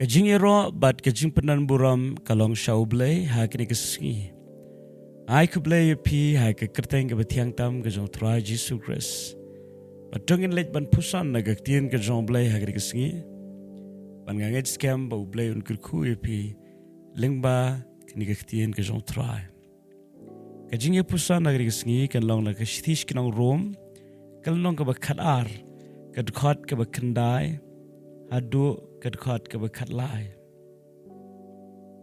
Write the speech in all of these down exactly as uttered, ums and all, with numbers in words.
Ka jingïaroh bad ka jingpyndonkam ka long sha U Blei ha kane ka sngi. Ai khublei ïa phi ha ka kyrteng kaba thiang tam ka jong U Trai Jisu Khrist. Bad to ngin leit ban pyrshang na ka ktien ka jong U Blei ha kane ka sngi. Bad nga ngeit skhem ba U Blei un kyrkhu ïa phi lyngba kane ka ktien ka jong U Trai. Ka jingïapyrshang na kane ka sngi kan long na ka shithi sha ki nong Rom, ka lynnong kaba khatar, ka dkhot kaba khyndai haduh ka dkhot kaba khatlai.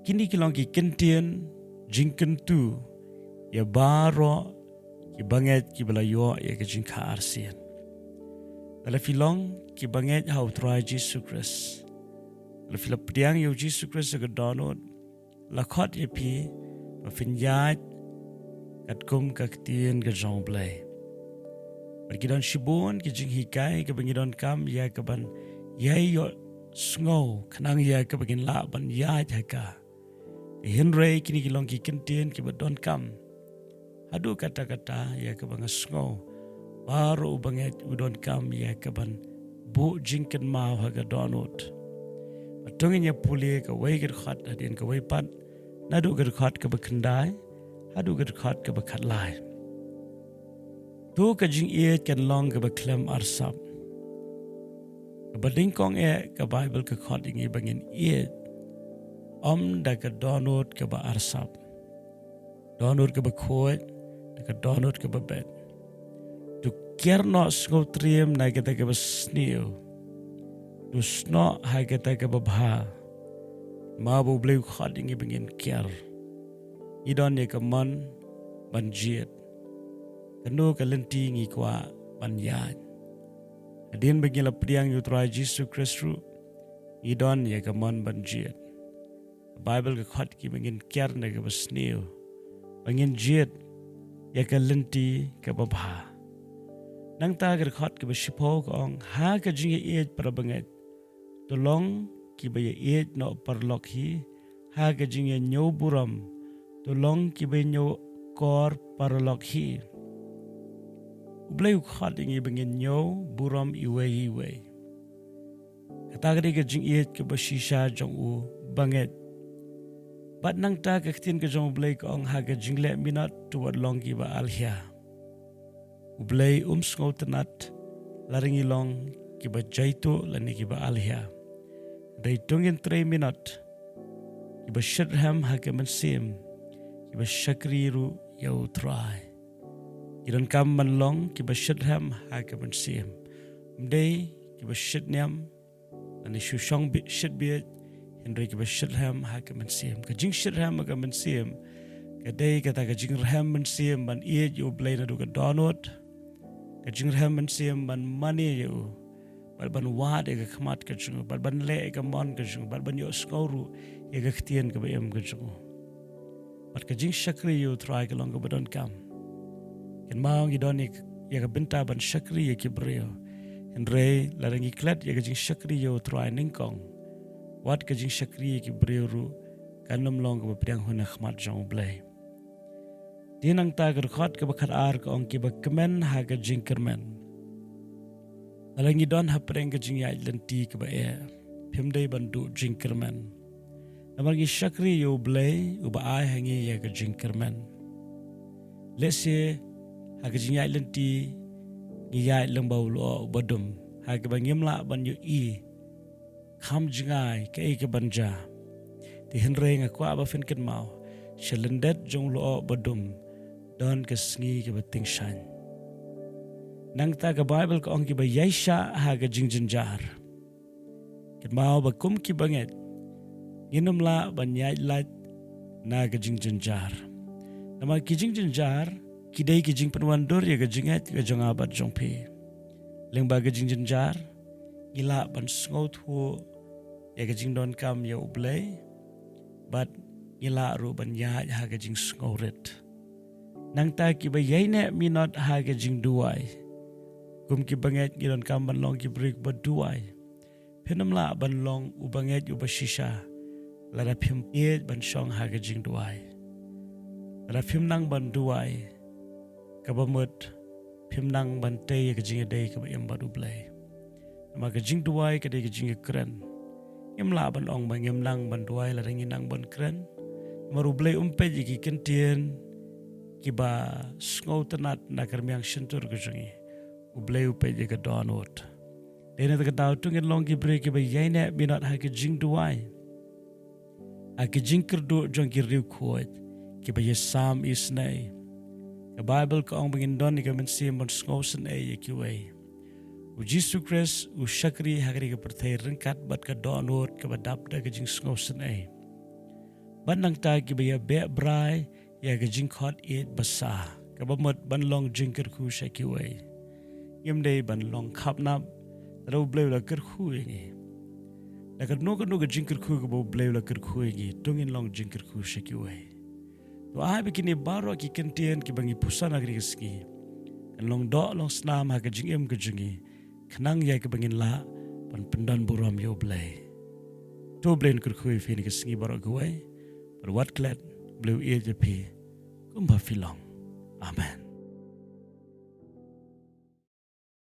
Kine ki long ki kyntien jingkyntu ïa baroh ki bangeit kiba la ïoh ïa ka jingkha arsien. Lada phi long ki bangeit ha U Trai Jisu Khrist, lada phi la pdiang ïa U Jisu Khrist ha ka dohnud, la khot ïa phi ba phin ïaid katkum ka ktien ka jong U Blei. Bad ki don shibun ki jinghikai kaba ngi donkam ïa kaban ïai ïohsngew khnang ïa kaba ngin lah ban ïaid ha ka. Hynrei kine ki long ki kyntien kiba donkam. Haduh katta katta ïa kaba nga sngew baroh u bangeit u donkam ïa kaban buh jingkynmaw ha ka dohnud. Bad to ngin ïa pule kawei ka dkhot hadien kawei pat, naduh ka dkhot kaba khyndai haduh ka dkhot kaba khatlai. To ka jingïeit kan long kaba khlem arsap. Kaba nyngkong eh ka Baibl ka khot ïa ngi ba ngin ïeit ym da ka dohnud kaba arsap, dohnud kaba khuid, da ka dohnud kaba beit. To kiar noh sngewtriem na kata kaba sniew. To snoh ha kata kaba bha. Namar ba U Blei u khot ïa ngi ba ngin kiar. Ngi don ïa ka mon ban jied. Kano ka lynti ngi kwah ban ïaid. Hadien ba ngi la pdiang ïa U Trai Jisu Khrist ruh, ngi don ïa ka mon ban jied. Ka Baibl ka khot ïa ngi ba ngin kiar na kaba sniew, ba ngin jied ïa ka lynti kaba bha. Nangta ka dkhot kaba shiphew ka ong, ha ka jingïaieit para bangeit, to long kiba ïaieit noh paralok hi, ha ka jingïañiew burom, to long kiba ñiewkor paralok hi. U Blei u khot ïa ngi ba ngin ñiew burom iwei iwei. Kata ka dei ka jingïeit kaba shisha jong u bangeit. Bad nangta ka ktien ka jong U Blei ka ong, ha ka jingleh minot to wat long kiba alhia. U Blei um sngewtynnad lada ngi long kiba jaituh lane kiba alhia. Dei to ngin trei minot kiba shitrhem ha ka mynsiem, kiba shakri ruh ïa U Trai. Ngi donkam ban long kiba shitrhem ha ka mynsiem. Ym dei kiba shitniam, lane shu shong bi-, shitbieit, hynrei kiba shitrhem ha ka mynsiem. Ka jingshitrhem ha ka mynsiem ka dei kata ka jingrhem mynsiem ban ïeit ïa U Blei naduh ka dohnud. Ka jingrhem mynsiem ban mane ïa u, bad ban wad ïa ka khmat ka jong u, bad ban leh ïa ka mon ka jong u, bad ban ïohsngew ruh ïa ka ktien kaba im ka jong u. Bad ka jingshakri ïa U Trai ka long kaba donkam. Kynmaw ngi don ïa ka, ïa ka bynta ban shakri ïa ki briew. Hynrei lada ngi klet ïa ka jingshakri ïa U Trai nyngkong, wat ka jingshakri ïa ki briew ruh kan ym long kaba pdiang hun ha khmat jong U Blei. Te nangta ka dkhot kaba khatar ka ong, kiba kmen ha ka jingkyrmen. Lada ngi don hapdeng ka jingïaid lynti kaba eh, phim dei ban duh jingkyrmen. Namar ngi shakri ïa U Blei uba ai ha ngi ïa ka jingkyrmen. Lehse ha ka jingïaid lynti ngi ïaid lyngba u lyoh uba dum, ha kaba ngim lah ban ïohi kham jngai kaei kaban jia. Te hynrei nga kwah ba phin kynmaw, sha lyndet jong u lyoh uba dum don ka sngi kaba tyngshaiñ. Nangta ka Baibl ka ong, kiba ïaishah ha ka jingjynjar. Kynmaw ba kum ki bangeit ngin ym lah ban ïaid lait na ka jingjynjar. Namar ki jingjynjar ki dei ki jingpynwandur ïa ka jingngeit ka jong nga bad jong phi. Lyngba ka jingjynjar ngi lah ban sngewthuh ïa ka jingdonkam ïa U Blei, bad ngi lah ruh ban ïaid ha ka jingsngewrit. Nangta kiba ïaineh minot ha ka jingduwai. Kum ki bangeit ngi donkam ban long ki briew ba duwai. Phin ym lah ban long u bangeit uba shisha lada phim ïeit ban shong ha ka jingduwai. Lada phim nang ban duwai, kaba mut phim nang ban tei ïa ka jingïadei kaba im bad U Blei. Namar ka jingduwai ka dei ka jingïakren. Ngim lah ban ong ba ngim nang ban duwai lada ngi nang ban kren. Namar U Blei um peit ïa ki kyntien kiba sngewtynnat na ka rmiang shyntur ka jong ngi. U Blei u peit ïa ka dohnud. Dei na kata ka daw to ngin long ki briew kiba ïaineh minot ha ka jingduwai, ha ka jingkyrduh jong ki riewkhuid kiba ïasam isynei. Ka Baibl ka ong ba ngin don ïa ka mynsiem ban sngewsynei ïa kiwei. U Jisu Khrist u shakri ha kane ka pyrthei ryngkat bad ka dohnud kaba dap da ka jingsngewsynei. Bad nangta kiba ïabeh brai ïa ka jingkhot ïeit basa, kaba mut ban long jingkyrkhu sha kiwei. Ngim dei ban long khapnap lada U Blei u la kyrkhu ïa ngi. Da kano kano ka jingkyrkhu kaba U Blei u la kyrkhu ïa ngi, to ngin long jingkyrkhu sha kiwei. To ai ba kine baroh ki kyntien kiba ngi puson ha kane ka sngi kan long doh long snam ha ka jingim ka jong ngi, khnang ïa kiba ngin lah ban pyndon burom ïa U Blei. To U Blei un kyrkhu ïa phi ha kane ka sngi baroh kawei. Bad wat klet, U Blei u ïeit ïa phi kumba phi long. Amen.